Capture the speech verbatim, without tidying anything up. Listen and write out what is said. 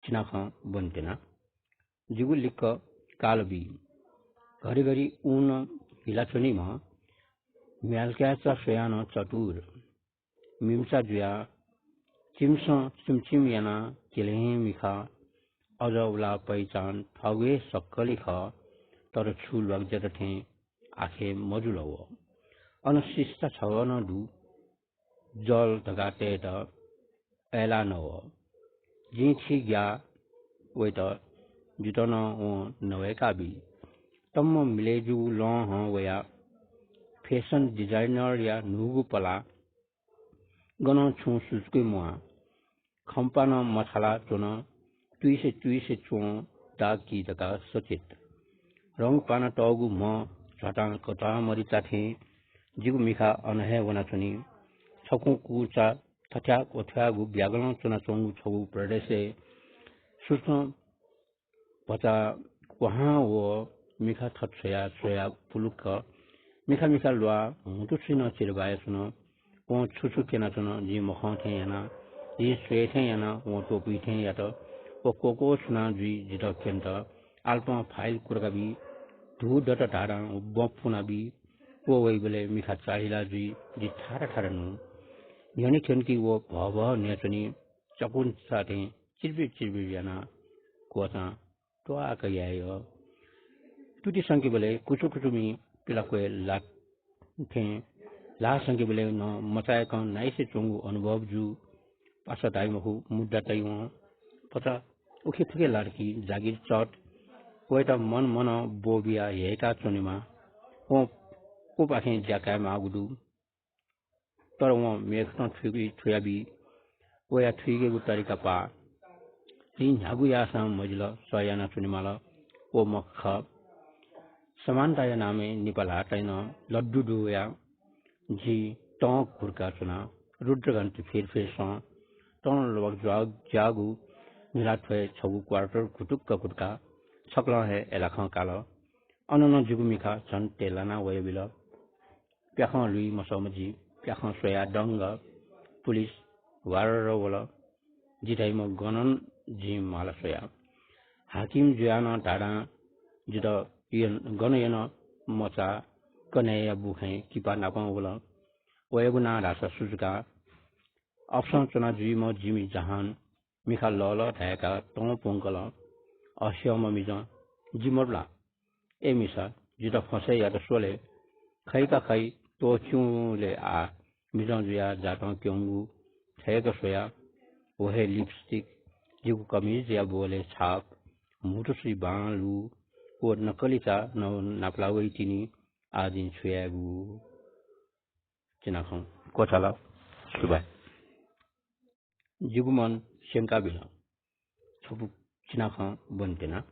चिनाखँ ब्वनेत्यना। जिगु लिक्क काल बी। घरिघरि ऊँ नं हिलाच्वनीम्ह, म्याल्काय्‌चा स्वयाः नं चतुर। मिम्चा जुयाः चिम्सं चिमचिम यानाः क्यले हे मिखा। अजः उलाः पहिचान थःगु हे सक्कली खः, तर छु ल्वाग्ज्यात थें आखे मजुल व। अन सिस्ता छगः नं दु, जल धकाः तयेत अय्‌लाः नवः। जिं थी ग्याः वइत जितः नं वं नवय्‌का बी। तम्म मिलय् जूगु लं हं वयाः fashion designer-या न्हूगु पलाः गनं छुं सुचुके म्वाः। खंपानं मछाला च्वन, तुइसे तुइसे च्वं दाकी धकाः सचेत। रंग पाना तःगु म्ह झ्वातां कचां मरिचा थें जिगु मिखा अन हे वनाच्वनी। छकुं कुचा थथ्याः क्वथ्याःगु ब्यागलं च्वनाच्वंगु छगू प्रदेशय् सुसं भचा क्वहां व मिखा थत छ्वयाः स्वयाः पुलुक्क। मिखा मिखा ल्वाः म्हुतुसिनं चिरबाया च्वन। वं छु छु क्यनाच्वन जिं मखं थें याना, जिं स्वये थें याना वं त्वपुइ थें यात। व क्वक्वछुना जुइ जितः क्यनेत। आलपं फाइल कुर्का बी, धू दत धाधां बँ पुना बी। व वइबलय् मिखा चाःहिला जुइ, जि थारा थारा नु। न्ह्यःने क्यंकी व भः भः न्ह्यःच्वनी, चकुन्चा थें चिरबिर चिरबिर यानाः क्वचां त्वाक याये। तुति संकेबलय् कुचुकुचुमि पिलाक्वय् लाः थें, ल्हाः संकेबलय् नं मचाय्‌कं नाइसे च्वंगु अनुभव जू। पासा धाइ मखु, मुद्दा तइ वं। भचा उखेफुखे लात कि जागिर चट। वयात मन मनं ब्वबियाः ह्यय्‌का च्वनेमाः। वं उपाखें ज्या कायेमाःगु दु। तर वं मेखतं थुइकी थुयाबी। वया थुइकेगु तरिका पाः। जिं न्ह्यागु याःसां मजिल, सह यानाच्वनेमाल। व मखु खः। समानताया नामय् निपा ल्हातय् नं लड्डु दुवयाः जि तं घुर्का च्वना। रुद्रघण्ट फिरफिर सँ। तं ल्वाग्ज्याःगु न्हिलाथ्वय् छगू quarter घुटुक्क घुटुका छकलं हे अय्‌लाखं काल। अन नं जिगु मिखा झन तेलाना वयाबिल। प्याखं लुइ मसःम्ह जि, प्याखं स्वयाः दंग। पुलिस ह्वारर वल। जि धाइम्ह गनं जिं माला स्वया। हाकिम जुयाः नं धाधां जितः यन, गन यन मचा कन्हय्‌या बुखँय् किपा नापं वल। वयागु नां धाःसा सुजुका। अपसं च्वना जुइम्ह जिमि जहान मिखा लःलः धाय्‌काः तं प्वंकल। अस्यःम्ह मिजं, जि मदु ला? ए मिसा, जितः फसय् यात स्वले। खइका खइ त्वःच्युंले आः मिजं जुयाः जातं क्यंगु छय्‌क स्वया। व हे lipstick, जिगु कमिजया बोलय् छाप, म्हुतुसि बांलु व नकलिचा नं नापलाः वइतिनि। आः जिं छु यायेगु? चिनाखँ क्वचाल। सुभाय्। जिगु मन स्यंकाबिल। छपु चिनाखँ ब्वनेत्यना।